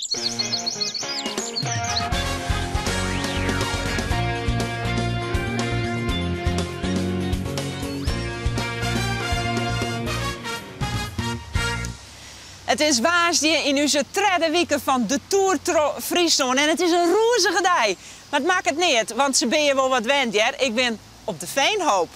It is woansdei yn ús tredde wike fan de Toer troch Fryslân en it is in rûzige dei. Mar it makket neat, want se binne wol wat wend hear. Ik bin op de Veenhoop.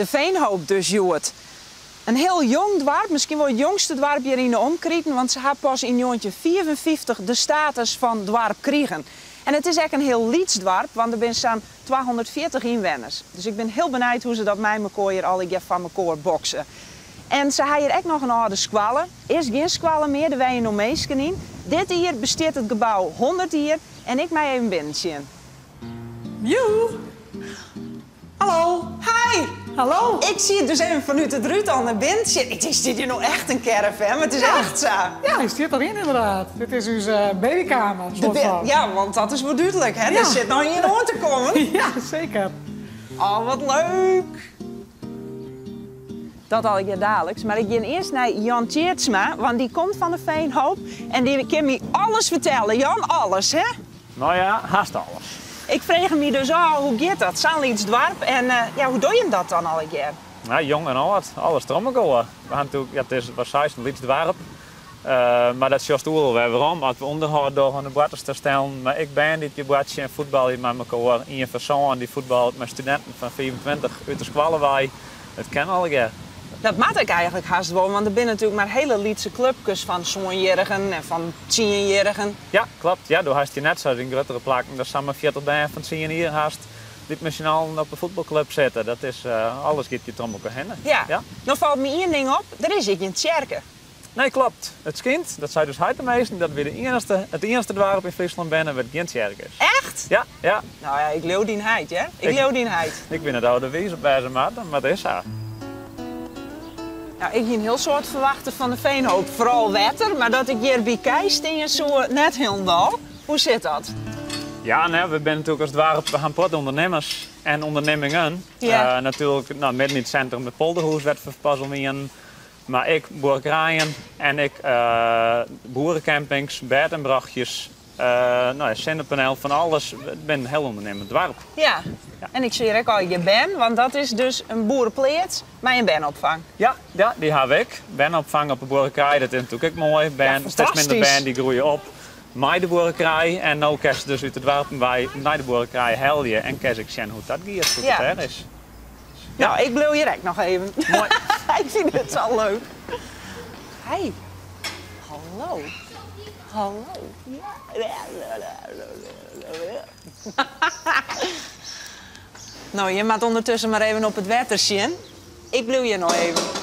De Veenhoop dus hjoed. In hiel jong doarp, miskien wol it jongste doarp hjir yn de omkriten, want se ha pas yn 1954 de status fan doarp krigen. En it is ek in hiel lyts doarp, want der binne sa'n 240 ynwenners. Dus ik bin hiel benijd hoe't se dat mei mekoar hjir allegear foar mekoar bokse. En se ha hjir ek noch in âlde skoalle. Is gjin skoalle mear, der wenje no minsken yn. Dit jier bestiet it gebou 100 jier en ik mei even binnen sjen. Joe! Hallo! Hi! Hallo! Ik siet dus even fanút it rút al nei binnen sjen. Ik tink, stiet hjir no echt in caravan? Mar it is echt sa. Ja, hy stiet deryn ynderdaad. Dit is ús babykamer, soart fan. Ja, want dat is wol dúdlik, hè? Der sit noch ien oan te kommen. Ja, seker. Oh, wat leuk! Dat allegear daliks, mar ik gean earst nei Jan Tjeerdsma, want dy komt fan de Veenhoop en dy kin my alles fertelle. Jan, alles, hè? No ja, hast alles. Ik frege my dus ôf, hoe giet dat? Sa'n lyts doarp en ja, hoe dogge jim dat dan allegear? No, jong en âld, alles troch mekoar. We ha natuerlik, ja, it is wat seist, in lyts doarp. Mar dat sjochst oeral wer werom. As we ûnderhâld dogge oan de boarterstastellen, mar ek bern dy't hjir boartsje en fuotbalje mei mekoar. Ien fan sân dy fuotballet mei studinten fan 25 út de skoalle wei. It kin allegear. Dat moat ek eigentlik hast wol, want der binne natuerlik mar hiele lytse klupkes fan sânjierrigen en fan tsienjierrigen. Ja, kloppet. Ja, do hast hjir net sa as yn gruttere plakken datst samar 40 bern fan tsien jier hast dy't mei syn allen op de fuotbalklup sitte. Dat is, alles giet hjir troch mekoar hinne. Ja. No falt my ien ding op, der is hjir gjin tsjerke. Nee, kloppet. It skynt, dat sei dus heit de measten, dat wy de iennichste, it iennichste doarp yn Fryslân binne wêr't gjin tsjerke is. Echt? Ja, ja. No ja, ik leau dyn heit, hear. Ik leau dyn heit. Ik wit net oft der wiis op wêze moat, mar it is sa. No, ik hie in hiel soad ferwachte fan de Veenhoop. Foaral wetter, mar dat ik hjir by kij stean soe, net hielendal. Hoe sit dat? Ja, nee, we binne natuerlik as doarp, we ha in protte ûndernimmers en ûndernimmingen. Natuerlik, no, midden yn it sintrum it Polderhûs wêr't we pas om wienen. Mar ek buorkerijen en ek boerecampings, bêd-en-brochjes, no ja, sinnepanel, fan alles. It bin in hiel ûndernimmend doarp. Ja, en ik sjoch hjir ek allegear bern, want dat is dus in boerepleats mei in bernopfang. Ja, ja, dy ha we ek. Bernopfang op de buorkerij, dat is natuerlik ek moai. Bern, steeds minder bern dy groeie op mei de buorkerij en no kinst dus út de doarpen wei nei de buorkerij helje en kinst ek sjen hoe't dat giet, hoe't it dêr is. No, ik bliuw hjir ek noch even. Moai. Ik fyn it sa leuk. Hi. Hallo. Hallo. No, jim moatte ûndertusken mar even op it wetter sjen. Ik bliuw hjir noch even.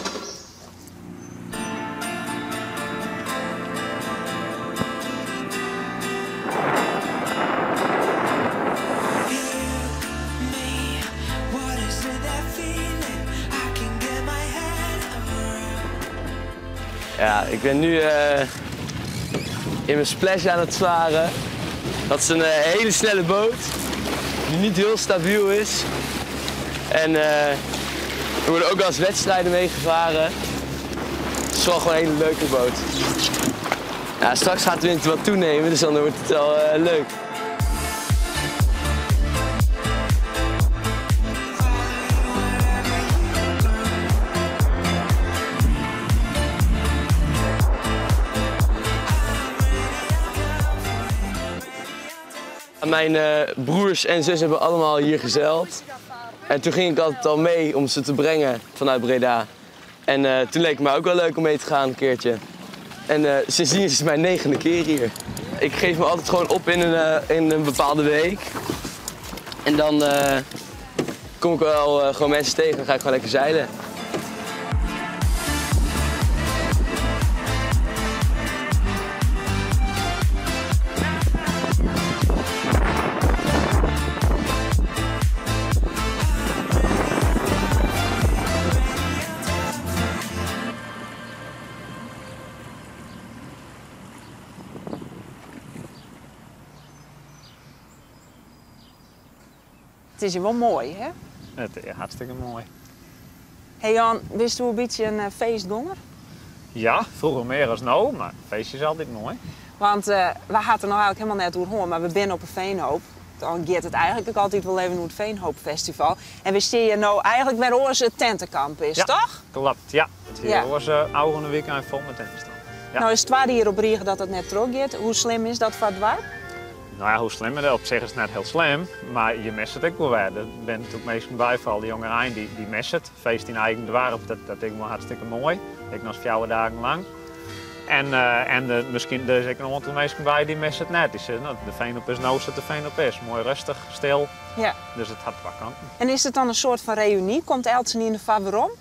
Ja, ik ben nu in mijn splash aan het varen. Dat is een hele snelle boot die niet heel stabiel is. En er worden ook wel eens wedstrijden mee gevaren. Het is wel gewoon een hele leuke boot. Ja, straks gaat de wind wat toenemen, dus dan wordt het wel leuk. Mijn broers en zus hebben allemaal hier gezeild. En toen ging ik altijd al mee om ze te brengen vanuit Breda. En toen leek het me ook wel leuk om mee te gaan een keertje. En sindsdien is het mijn 9e keer hier. Ik geef me altijd gewoon op in een bepaalde week. En dan kom ik wel gewoon mensen tegen en dan ga ik gewoon lekker zeilen. It is hjir wol moai, hè? It is hartstikke moai. Hey Jan, bisto in bytsje in feestgonger? Ja, froeger mear as no, mar feestje is altyd moai. Want we ha it der noch eigentlik helemaal net oer hân, mar we binne op 'e Veenhoop. Dan giet it eigentlik ek altyd wol even oer it Veenhoopfestival. En we stean hjir no eigentlik wêr oars it tentekamp is, Ja, toch? klopt. Ja, it hie Ja. oars ôfrûne wykein fol mei tenten stean. Ja. No is it twadde jier op rige dat it net trochgiet. Hoe slim is dat foar it doarp? No ja, hoe slim it is, op sich is it net hiel slim, mar je misse it ek wol wer. Der binne natuerlik minsken by, foaral de jongerein, dy misse it. Feest yn eigen doarp, dat is gewoan hartstikke moai. Ek noch 4 dagen lang. En en der, miskien, der is ek in oantal minsken by dy misse it net. Dy sizze, no, de Veenhoop is no sa't de Veenhoop is. Moai rêstich, stil. Ja. Dus it hat twa kanten. En is it dan in soart fan reüny? Komt eltsenien derfoar werom?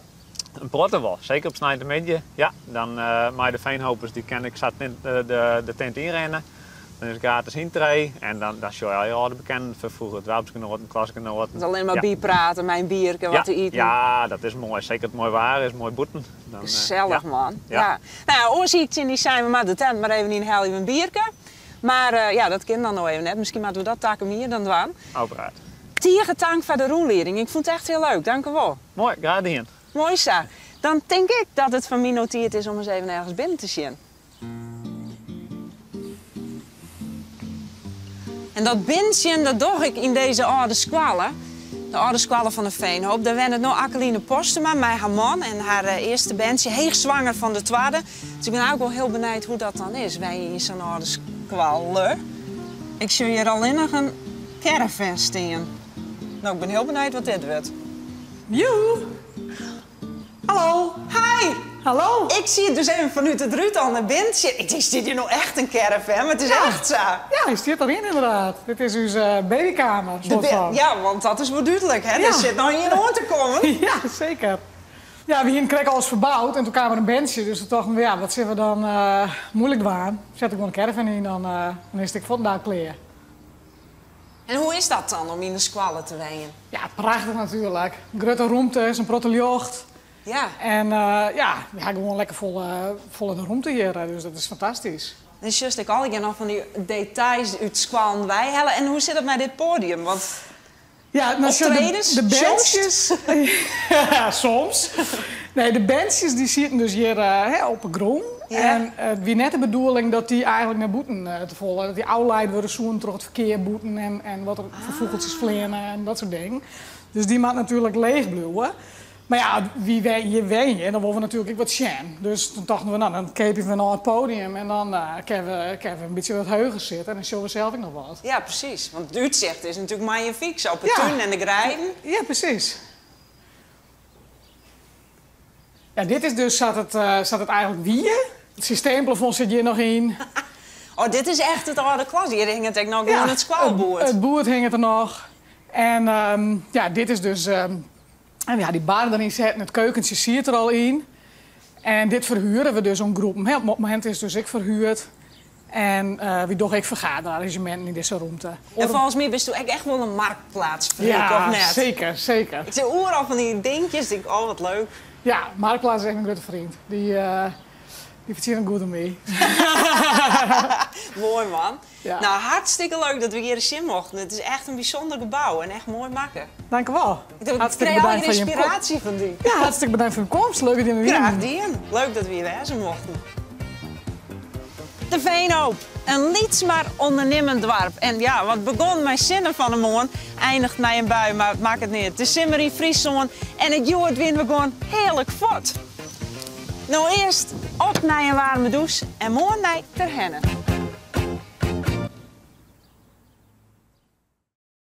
In protte wol, seker op sneintemiddei. Ja, dan mei de Veenhopers, dy kin ik sa de tint ynrinne. Dan is it gratis yntree en dan sjogge je al je âlde bekenden fan froeger, doarpsgenoaten, klasgenoaten. Dus allinne mar Ja. byprate mei in bierke, wat Ja, te iten. ja, dat is moai. Seker it moai waar is, moai bûten. Dan, Gesellich, ja. man. Ja. Ja. No ja, oars hie ik tsjin dy sein, we moatte de tent mar even ynhelje, in bierke. Mar ja, dat kin dan no even net. Miskien moatte we dat takom jier dan dwaan. Ôfpraat. Tige tank foar de rûnlieding. Ik fûn it echt hiel leuk. Dankewol. Moai, graach dien. Moai sa. Dan tink ik dat it foar my no tiid is om ris even ergens binnen te sjen. En dat binnensjen, dat doch ik yn dizze âlde skoalle. De âlde skoalle fan de Veenhoop. Dêr wennet no Akkeline Postema mei har man en har earste berntsje, heechswanger fan de twadde. Dus ik bin eigentlik wol hiel benijd hoe't dat dan is, wenje yn sa'n âlde skoalle. Ik sjoch hjir allinnich in caravan stean. No, ik bin hiel benijd wat dit wurdt. Joe! Hallo! Hi! Hallo! Ik siet dus even fanút it rút al nei binnen te sjen. Ik tink, stiet hjir no echt in caravan? Mar it is Ja. echt sa. Ja, hy stiet deryn ynderdaad. Dit is ús babykamer, De soart bi- fan. Ja, want dat is wol dúdlik, hè? Ja. Der sit noch ien oan te kommen. Ja, seker. Ja, we hiene krekt alles ferboud en doe kaam der in berntsje, dus doe tochten we, ja, wat sille we dan muoilik dwaan? Set ik gewoan in caravan yn, dan is it ek fuortendalik klear. En hoe is dat dan om yn de skoalle te wenjen? Ja, prachtich natuerlik. Grutte rûmtes, in protte ljocht. Ja. En ja, we ha gewoan lekker folle de rûmte hjir, dus dat is fantastysk. Dan sjochst ek allegear noch fan dy details út skoallen weihelle. En hoe sit dat mei dit poadium? Want Ja, nou, sjoch, optredens? de Sjongst? berntsjes... Ja, soms. Nee, de berntsjes dy sieten dus hjir, hè, op 'e grûn. Ja. En it wie net de bedoeling dat dy eigentlik nei bûten te folle, dat dy ôfleid wurde soenen troch it ferkear bûten en wat der foar fûgeltsjes fleane en dat soart dingen. Dus dy moat natuerlik leech bliuwe. Mar ja, wy hjir wenje, dan wolle we natuerlik ek wat sjen. Dus dan tochten we, nou, dan keapje we in âld podium en dan kinne we in bytsje wat heger sitte en dan sjogge we sels ek noch wat. Ja, presys. Want it útsicht is natuerlik magnyfyk, sa op 'e Ja. tún en de greiden. Ja, presys. Ja, dit is dus sa't it eigentlik wie. It systeemplafond sit hjir noch yn. Oh, dit is echt it âlde klas. Hjir hinget ek noch Ja, gewoan it skoalboerd. It boerd hinget der noch. En ja, dit is dus, en ja, dy bar deryn setten, it keukentsje siet der al yn. En dit ferhuren we dus oan groepen. Hè, op it momint is it dus ek ferhuurd. En wy dogge ek fergaderarrangeminten yn dizze rûmte. En folgens my bisto ek echt wol in marktplaatsfreak, Ja, of net? zeker, zeker. Ik zie oeral fan dy dinkjes, denk, oh wat leuk. Ja, Marktplaats is echt in grutte freon. Dy fertsjinnet goed om my. Moai man. Ja. Nou, hartstikke leuk dat we hjir sjen mochten. It is echt in bysûnder gebou en echt moai makke. Dank u wel. Ik krij Hartstikke al bedankt voor je ynspiraasje fan dy. Ja, hartstikke bedankt foar de komst. Leuk dat je er Graach wiene. dien. Leuk dat we hjir wêze mochten. De Veenhoop, in lyts mar ûndernimmend doarp. En ja, wat begûn mei sinne fan 'e moarn, einiget mei in bui, mar it makket neat. De simmer yn Fryslân en it hjoed wiene we gewoan hearlik fuort. No earst op nei in waarme dûs en moarn nei Terherne.